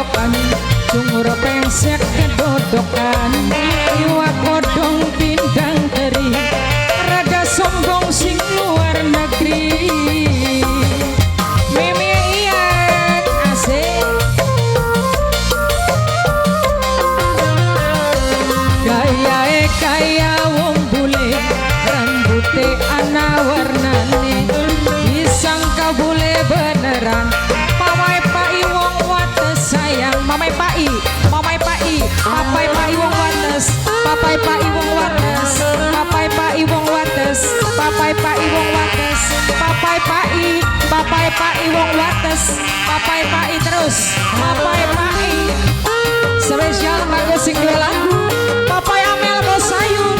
kedokan, cungur pengsek kedodokan, iwak kodong pindang teri, rada sombong sing luar negeri. Mimi Ian asik. Gayae kaya wong bule, rambute ana warnane, disangka bule beneran. Mamai pai wong wates sayang, mamai pai, mamai pai, papai pai wong wates, papai pai wong wates, papai pai wong wates, papai pai wong wates, papai pai, papai pai wong wates, papai pai terus, papai pai. Spesial kanggo sing duwe lagu, Papai Amel Bosayun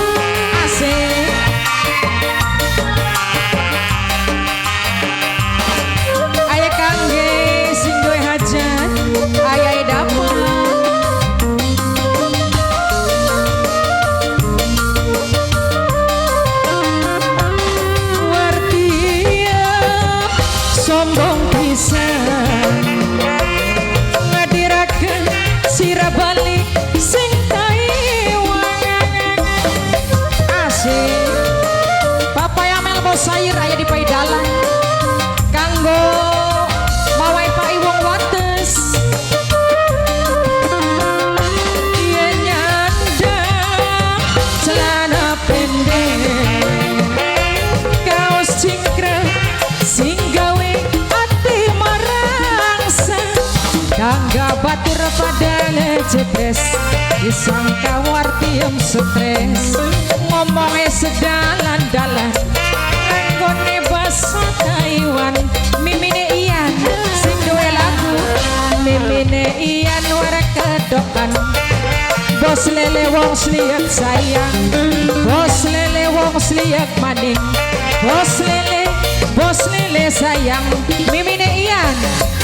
asik. Aya kangge sing duwe hajat, aya dapet. Wartiap sombong pisan, ngadiraken sirah balik sing Taiwan. Asik. Papai Amel Bosair aya di Paidalan kanggo mawai pai wong wates. Yen nyandang celana pendek, kaos cingkrang sing gawe ati marangsang, kangga batur pada ngejepres, disangka wartiem stres, ngomongnya sedalan-dalan, nganggone basa Taiwan. Mimine Ian sing duwe lagu, mimine Ian war kedokan, bos lele wong sliyek sayang, bos lele wong sliyek maning, bos lele sayang. Mimine Ian,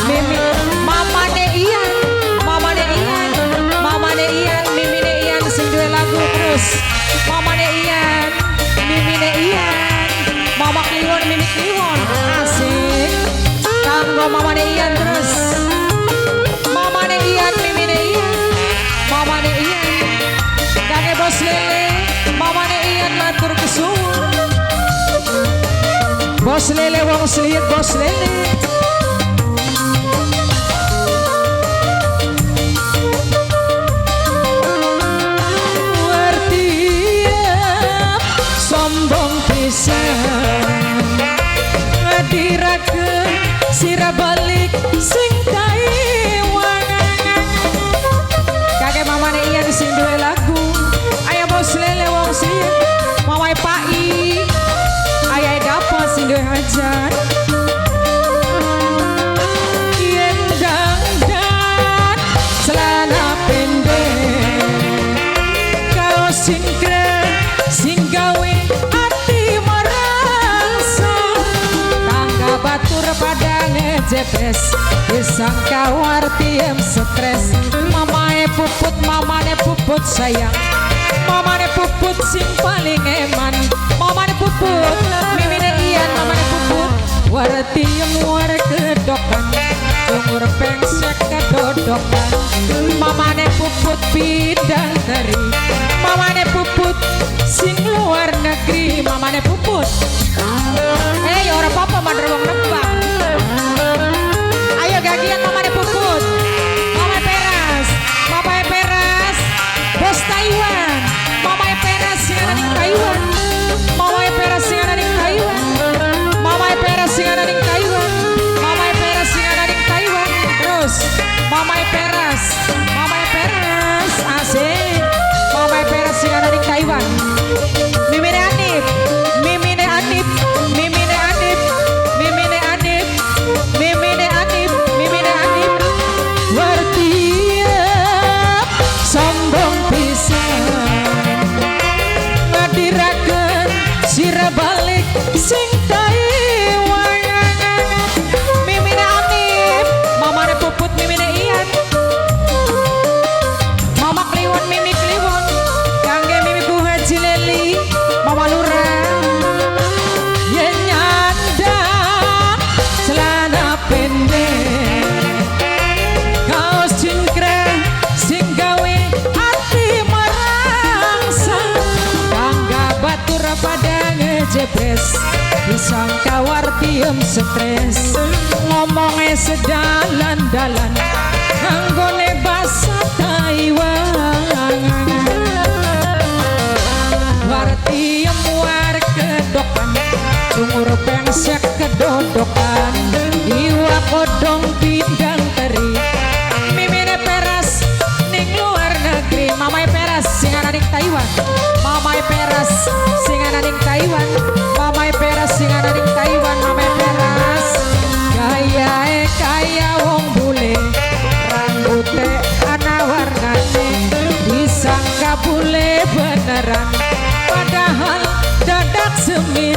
mimi mamane Ian, mamane Ian, mamane Ian, mimine Ian sing duwe lagu terus. Mamane Ian, mimine Ian, mama kliwon, mimi kliwon, asik. Kanggo mamane Ian terus. Mamane Ian, mimine Ian, mamane Ian. Kangge bos lele, mamane Ian matur kesuwun. Bos lele wong sliyek, bos lele. Wartiap sombong pisan, ngadiraken sirah balik sing Taiwan. Kakek mamane Ian sing duwe lagu, aya bos lele wong sliyek, mamae pai, aya dapet sing duwe hajat. Yen dangdan celana pendek, kaos cingkrang sing gawe ati merangsang, tangga batur pada ngejepes, disangka wartiem stres. Mamae puput, mamane puput sayang, mamane puput sing paling eman, mamane puput, mimine Ian, mamane puput. Wartiem war kedokan, cungur pengsek kedodokan, mamane puput bidang teri, mamane puput sing luar negeri, mamane puput. Eh ya ora apa-apa mandor wong nembang. Ayo gagian mamane puput, mamae peras, mamae peras, bos Taiwan, mamae peras sing ana ning Taiwan, mamae peras sing ana ning Taiwan, mamae peras sing ana ning Taiwan, mamae peras sing ana ning Taiwan. Terus mamae peras, mamae peras, asik. Mamae peras sing ana ning Taiwan. Mimine Anip, mimine Anip, mimine Anip, mimine Anip, mimine Anip, mimine Anip. Wartiap sombong pisan, ngadiraken sirah balik sing Taiwan. Mimine Anip, mamane puput, mimine Ian, mama kliwon, mimi kliwon, kangge mimi Bu Haji Leli. jebres, disangka Wartiem stres. Ngomongnya sedalan-dalan, nganggone basa Taiwan. Wartiem war kedokan, cungur pengsek kedodokan, iwak odong pindang teri, mimine peras ning luar negeri. Mamai peras sing ana ning Taiwan, mamai peras sing ana ning Taiwan, mamai peras sing ana ning Taiwan, mamai peras. Gayae kaya wong bule, rambute ana warnane, disangka bule beneran, padahal dadak semis.